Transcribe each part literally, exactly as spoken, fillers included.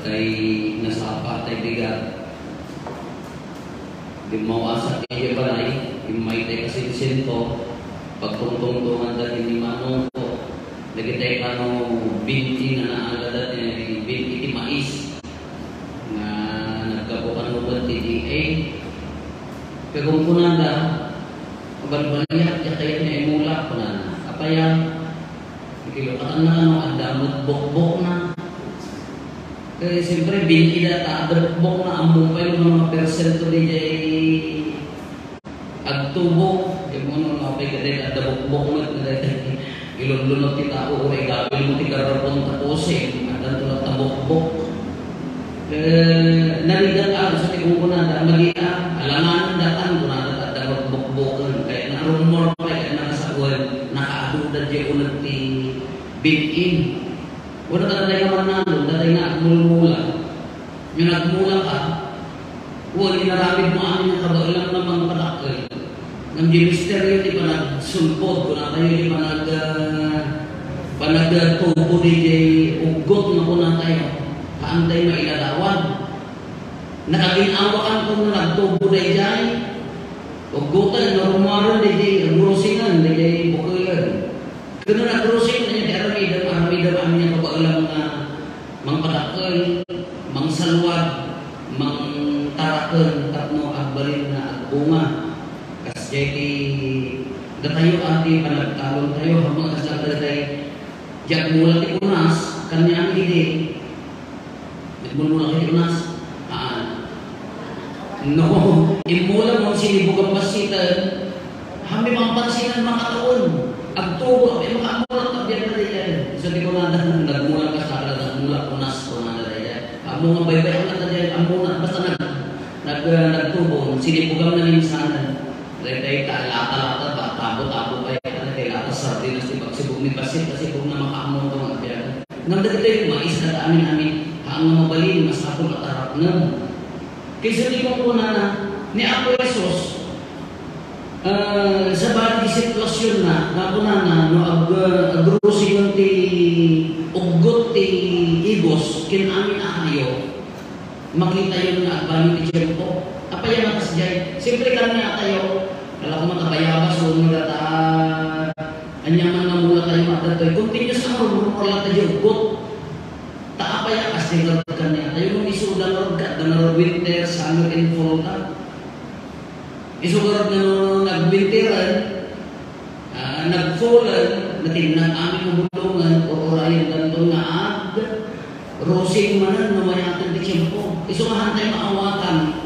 Tay nasapa tay bigat. Dimmaw-asak idiay balay, immay tay kasinsinko, pagtungtungtunganda ni manongko, dagitay kano binti nga naagada ti binti ti mais nga naggapu kano met ti D A. Kagumkunada, "Balbaliak, diak kayat nga imula," kunana. Apay a? Ikilukatan na kano, adda met bukbokna. Eh, siyempre, binti da ta adda bukbokna, ammom pay no mano nga persento diay agtubo. Di mo no, apay ka diay adda bukbok met, nga diay ilunlunot ti tao, uray igawil mo ti garrapon, tapos, eh, addanto latta bukbok. Eh, narigat a, sa ti kunkunada, madi a, alanganen datan, kunada ta adda bukboken, kayat na rumor, kayat na kasawen, nakaadu da diay uneg ti bin-in. Kuna ta, datay nga mannalon, datay nga agmulmula. Nga nagmula ka, wen, inaramid mo amin nga kabaelan nga mangpadakkel. Ngem diay misterio ti panagsulpod, kunatayo diay panag-, ah, panagtubo diay uggot nga kunatayo, haantay mailadawad. Nakagin-awakan ko nga nagtubo daydiay uggoten, nga rummuaren daydiay agrosingan, daydiay bukelen. Ken no nagrosing, ania ti aramidem? Aramidem amin nga kabaelan nga mangpadakkel, mangsalwad, mangtaraken tapno agbalin nga agbunga. Kasdiay ti datayo a ti panagtalontayo, ammom a kasla daydiay, diay agmula ti unas, kaniami idi. Nagmulmula kayo ti unas? Haan. No, immula mo, sinibog a pansiten, amin a pansiten makataon. Agtubo, apay a makaamula, agbiag na daydiay. So, ti kunada, nagmula ka sa, nagmula unas, kunada daydiay. Ammom nga baybay-an na daydiay, ammom na, basta nag-, nag-, ah, nagtubo, sinibogam na minsanan. Daydiay ta lata-lata, ba, tabo-tabo kay, ano, kay lata sardinas, ti pagsibog ni pasit, pagsibog na makaammo to nga agbiag. Ngem dagitoy mais, kada amin-amin, haan nga mabalin, masapul a taraknem. Kaysa ti kunkunana ni Apo Jesus, ah, sabali ti sitwasionna, nga kunana, no ag-, agrosingen ti uggot ti igos ken amin a kayo, makitayon nga agbalin ti tiempo. Apay a nga kasdiay? Siyempre, kaniatayo, ala koma ta bayabas, wenno data, ania man nga mulatayo nga adda toy. Continuous a rumrumor latta diay uggot. Ta apay a kasdiay ngarud kaniatayo? Ngem isuda ngarud, adda ngarud winter, summer, and fall ta. Isu ngarud nga no nagwinteren, ah, nagfallen, natinnag amin nga bulongen, ur-urayendanton nga agrosing manen no mayaten ti tiempo. Isu nga haantay maawatan.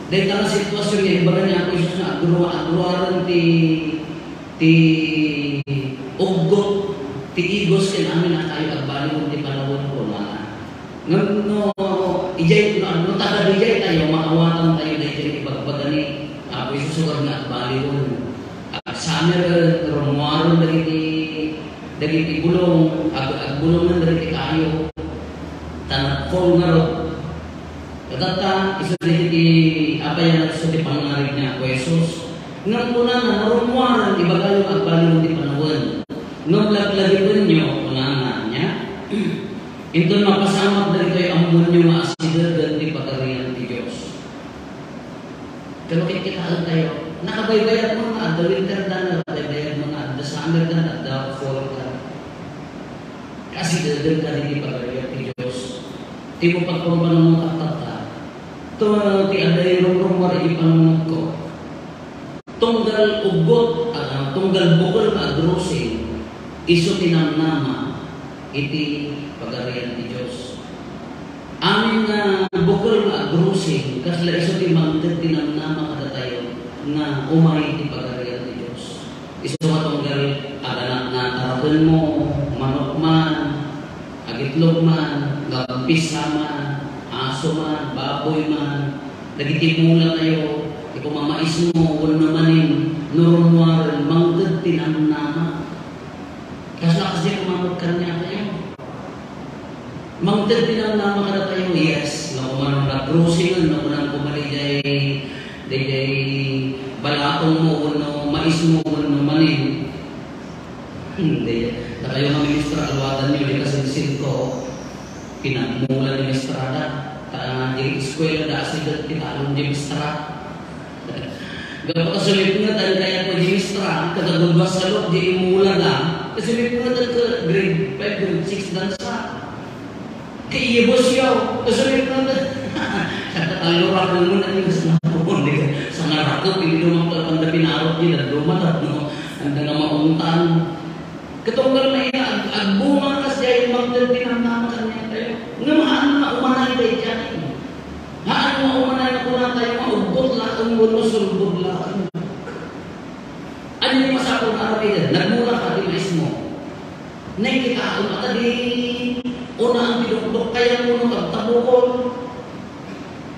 Dayta nga sitwasion nga imbaga ni Apo Jesus nga agru-, agruaren ti, ti uggot, ti igos ken amin a kayo, agbalin ti panawen, kunana. Ngem no, idiay, no, no taga idiay tayo, maawatantayo daytoy ibagbaga ni Apo Jesus, sugar nga agbalin. Agsameren, rummuaren dagiti, dagiti bulong, ag-, agbulongen dagiti kayo. Ta nagfall ngarud. Tatta, isu dagiti, apay a nga isu ti pangngarig ni Apo Jesus. Ngem kunana, no rummuaren, ibagayo nga agbalin ti panawen. Ngem laglagipenyo, kunana, ania? Inton mapasamak dagitoy, ammonyo nga asidegen ti Pagarian ti Dios. Kano kitkitaentayo, nakabaybayag mo nga adda winter dan, nakabaybayag mo nga adda summer dan, adda fall dan. Kaasidegen kadi ti Pagarian ti Dios. Ti mo pagpampanunot tatta. To, ti adda rumrumor iti panunotko. Tunggal uggot, ah, tunggal bukel nga agrosing, isu ti namnama iti Pagarian ti Dios. Amin nga bukel nga agrosing, kasla isu ti mangted ti namnama kadatayo nga umay ti Pagarian ti Dios. Isu nga tunggal aganat na tarakenmo, manok man, agitlog man, gampis man, aso man, baboy man, dagiti mulatayo, ti pumamaismo, wenno manin, no rummuaren, mangted ti namnama. Kasla kasdi a manok kaniatayo. Mangted ti namnama kadatayo, yes. No, kung manong nagrosingen, no, kung nang kumali jay, jay, jay balatong mo, wenno mais mo, wenno manin. Hmm, di. Dakayo nga minister, aluadan nyo, di kasinsin ko. Pinagmula ni Mistrada, ta, di eskwela da, asideg ti talon di Mistra. Gapu ta sumipnget, ania kayat ko di Mistra, ket agudua salok di imula da, ta sumipnget ket grade five, grade six dan sa. Ket iya bosyo, ta sumipnget. Katatallo ra ko mo na yung sa napon, di ka, sa narakot, hindi naman ko ang pinarot, di na dumatap, no? Ang nga maungtan. Katunggal na ina, ag-, agbunga kas diay mangted ti namnama kaniatayo. Ngem haan nga umanay daydiay. Haan nga umanay nga kunatayo nga ubbot laeng wenno sulbod laeng. Ania ti masapul nga aramiden? Nagmula ka ti maismo. Nakitaem a ta di unaan ti dokdok kayat wenno tabtabukon.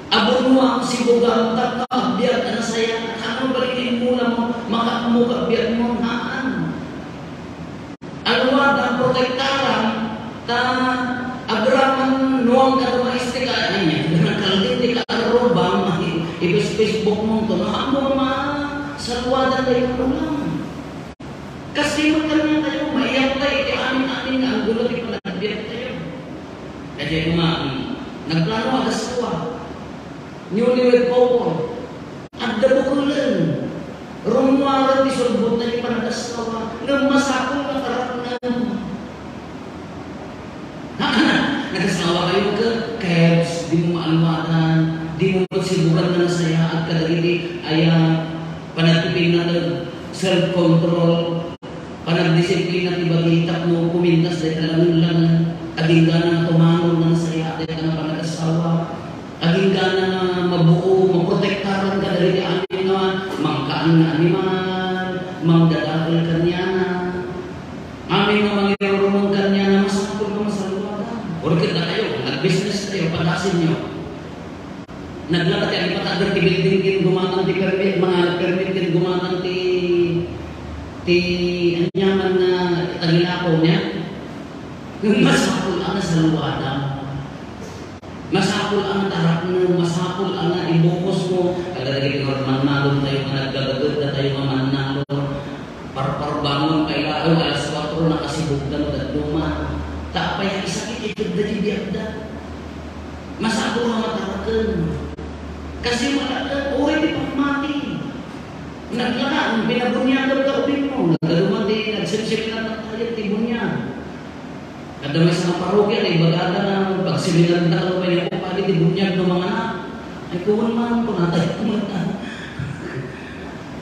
Abunwam, sibugam, tapno agbiag a nasayaat. Haan nga bali ti immulam, makaammo ket agbiagmo, haan. Alwadam, protektaram, ta agraman nuang kano maestika, ania, nagkalding ti kaarrubam, i-, i-Facebook mo to, no, ammo nga masalwadan dayta ulam. Kasi magkano tayo, maiyak tayo, iti amin-amin nga anggulo ti panagbiag tayo. Kaya kuma, mm, nagplano agasawa. Newlywed couple. Adda bukulen. Rummuaren ti sulbod na ti panagasawa. Ngem masapul nga taraknem. Nagasawa kayo ka, kebs, di mo maalwadan, di mo sibugan nga nasayaat kadagiti aya, panagpipinatag, self-control, panagdisiplina ti bagi tapno kumintas dayta langen-langen, agingga nga tumangon nga nasayaat dayta nga panagasawa. Agingga nga mabuo, maprotektaran kadagiti amin nga mangkaan nga animal, mangdadakel kaniana. Amin nga mangirurumong kaniana, masapul nga masalwadan. Or ket dakayo, nag-business kayo, padasenyo. Naglaka ti agipatadder ti building ken gumatang ti permit, mga permit ken gumatang ti, ti, aniaman nga tagilakaw niya. Masapul a nasalwadan. Masapul a nga taraknem, masapul a nga ibukosmo. Kadagiti nga mannalon tayo nga naggagaget, datayo nga mannalon. Parparbangon pay laeng alas kuatro, nakasibugda no dadduma. Ta apay, isakit-ikitda ti biagda. Masapul a nga taraken. Kasi malaken, uray ti pammati. Naglaka, pinabuniagan ka ubingmo. Nagduma ti, nagsipsip na tayo ti buniag. Adda maysa nga parokya nga ibagada nga pagseminaryo ta, ano pay nga padi ti buniag no manganak. Ay, kuwan man, kunatay kuman.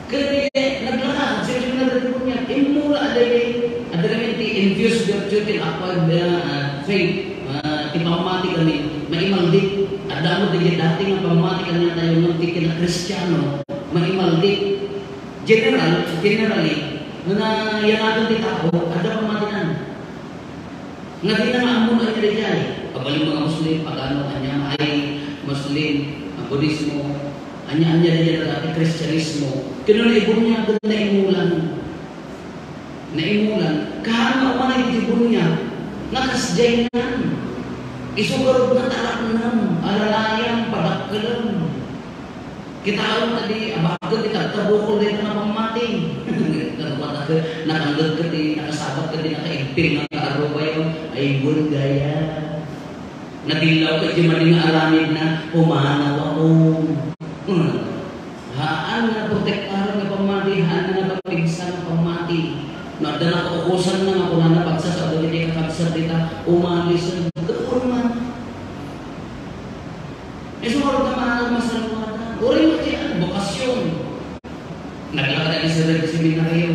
Kaya naglaka, seminaryo ti buniag. Immula, adda, adda kami ti infused virtue, ti acquired, ah, faith, ah, ti pammati kami, maimaldik. Adda mo ti dati nga pammati kaniatayo nga ti kina Kristiano, maimaldik. General, generally, no nayanagan ti tao, adda pammatinan. Nga di na nga ammo no ania daydiay. Kabalin mga Muslim, pagano, ania nga ay Muslim, ang Budismo, ania-ania daydiay dati Kristianismo. Ken no naibuniag, naimulan. Naimulan. Kaano nga umanay iti buniag? Nga kasdiay ngan. Isu garud nga taraknem, alalayan, padakkelem. Kitaem ta di, abaken ti tagtabukol dayta nga pammati. Nagpatag-, nakangget ket ti, nakasabat ket ti, nakaigpil nga arrubayo, ay, wen gaya. Natillaw ket ti madi nga aramidna, pumanaw ako. Hmm. Haan nga protektaran nga pammati, haan nga napigsa nga pammati. No adda nakaukosan na nga kunana pagsasao dagiti kakabsat dita, umalis, gaon man. Isu nga rugta, mahal, masalwatan. Uray met ti, ano, bokasyon. Naglaka ti sir iti seminaryo.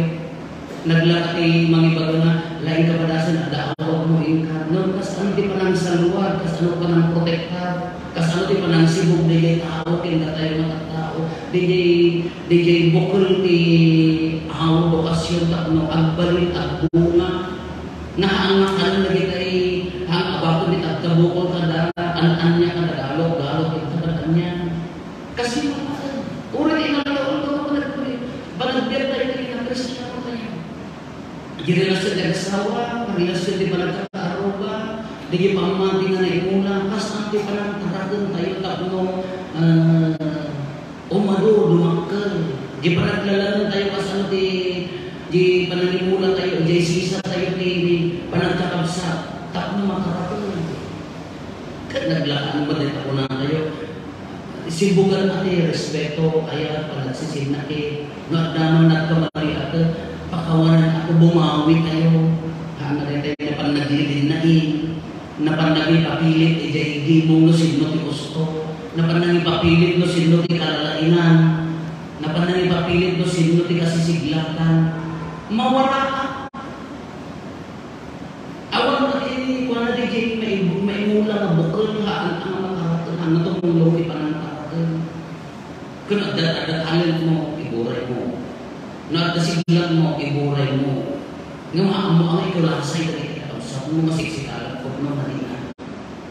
Naglaka ti mangibaga nga, laeng kapadasan, adda awagmo inka. Ngem kasano ti panangsalwad, kasano panangprotektar, kasano ti panangsibug daydiay tao ken datayo nga tattao. Daydiay, daydiay bukel ti awa, bokasyon tapno agbalin, agbunga. Naangakan dagitay, haan, abaken ti tagtabukol kada, an-, ania kada galok-galok, ket kada ania. Kasi, uray ti inaldaw-aldaw nga panagbiag, panagbiag tayo, ti kinakristiano tayo. Di relasyon ti asawa, relasyon ti panagkakaarruba, di pammati nga naimula, kas-, ti panangtaraken tayo tapno, ah, umado, dumakkel. Di panaglalangen tayo kasano ti, di panangimula tayo, di sisa tayo ti, ti panagkakabsat, tapno makarakel. Ket naglakaan met dayta kunatayo. Sibugan a ti respeto, ayat, panagsisinnakit. No adda man nagkamaliak, pakawanan a bumawitayo. Haan daytay napan nagidinnain, napan nangipapilit idiay gimong no sinno ti usto, napan nangipapilit no sinno ti kalalaingan, napan nangipapilit no sinno ti kasisiglatan. Mawaraak. Awan nga ti kuana diay maibu-, maimula nga bukel, haan nga makaraken, haan nga tumulong ti panangtaraken. Ken adda, adda talentmo, iburaymo. No adda siglatmo, iburaymo. Ngem ammo nga ikulasay dagiti kakabsatmo nga siksikalat pudno nga dina.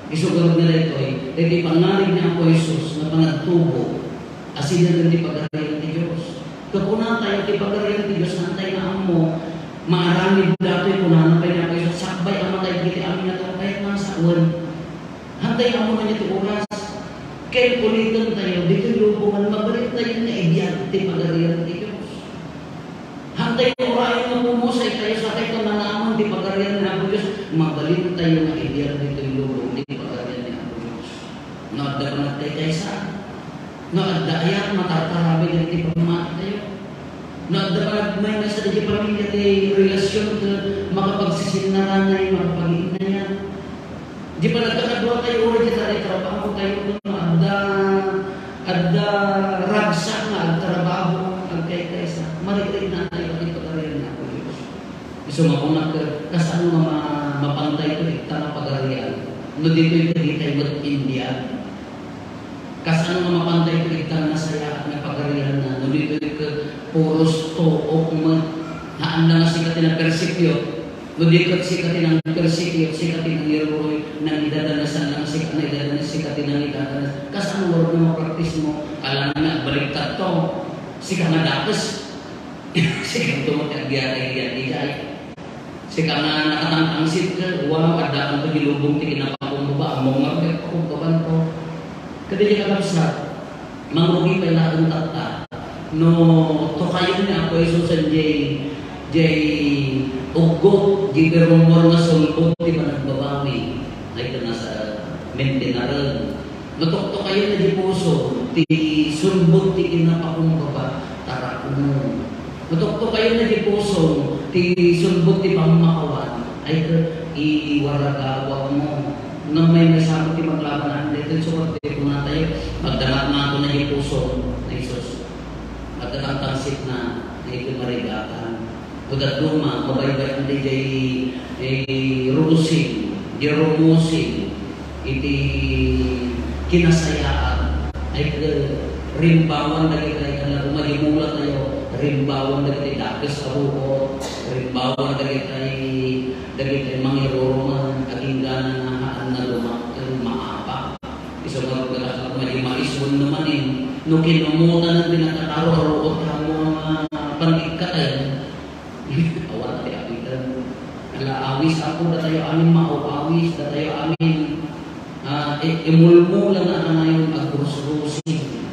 Isu garud nga daytoy, daytoy pangngarig ni Apo Jesus nga panagtubo a sinagan ti Pagarian ti Dios. Kakunatayo, ti Pagarian ti Dios, haantay nga ammo, maaramid datoy, kunana pay ni Apo Jesus, sakbay a matay dagiti amin nga tao, kayatna nga sawen. Haantay nga ammo nga ti oras. Ken uliten tayo, ditoy lubongan, mabalin tayo nga ibiag ti Pagarian ti Dios. Haantay nga urayen nga pumusay tayo, sakay ta manaman ti Pagarian ni Apo Dios, mabalin tayo nga ibiag ditoy lubong ti Pagarian ni Apo Dios. No adda panagkaykaysa, no adda ayat, matartarabi dagiti pammati tayo. No adda panagmaymaysa dagiti pamilya ti relasyon ket makapagsisinnaranay, makapag-iinnayan. Di panagkakaduatayo, uray ti trabaho tayo, no adda, adda ragsak nga agtrabaho, agkaykaysa, marikrik na tayo iti Pagarian ni Apo Dios. Isu nga kunak, kasano nga ma-, mapantay to ita nga pagarian? No ditoy ket ditoy met India. Kasano nga mapantay to ita nga nasayaat nga pagarian na? No ditoy ket puros tuok met. Haan na nga sika ti nagpersecute. No di ket sika ti nangpersecute, sika ti nangiruroy, nangidadanesan lang sika, nangidadanes, sika ti nangidadanes. Kasano nga mapraktismo? Alangan nga agbaligtadto. Sika nga dakes. Sika nga tumakagbiyaray-biyaray. Sika nga nakatangtangsit ka, wow, addakan to di lubong ti kinapakumbaba, ammom nga agpakumbabanto. Kadagiti kakabsat, mangrugi pay laeng tatta. No tukayen ni Apo Jesus diay, diay uggot, diay rumor nga sulbod ti panagbabawi. Ay, ito nasa mente na rin. No tuktukayen na di puso, ti sulbod ti kinapakumbaba, tarakmo. No tuktukayen na di puso, ti sulbod ti pammakawan, ay ket iwaragawagmo. Ngem maymaysa met ti maglaban, daytoy sukat ti kunatayo, magdangat nga ako na di puso, na Jesus. Agtatangtangsit na, na iti marigatan. Pudad duma, mabaybay-an diay, eh, rumusing, di rumumusing iti kinasayaan. Ay, eh, rimbawan dagiti, ano, umayumula tayo, rimbawan dagiti dakes a ruot, rimbawan dagiti, dagiti mangiruruman, agingganan nga haan nga dumakkel, maapa. Isu nga rugarak nga madi mais wenno manin, no kinumutanan ti nagkataro a ruot, ammo nga pan-ikkataen. Awan ti apiten. Ala, awis, Apo, datayo amin maawis, datayo amin, ah, i-, imulmula nga kanayon agrusrusing.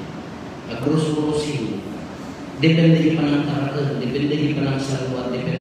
Agrusrusing. Depende ti panangtaraken, depende ti panangsaluat, depende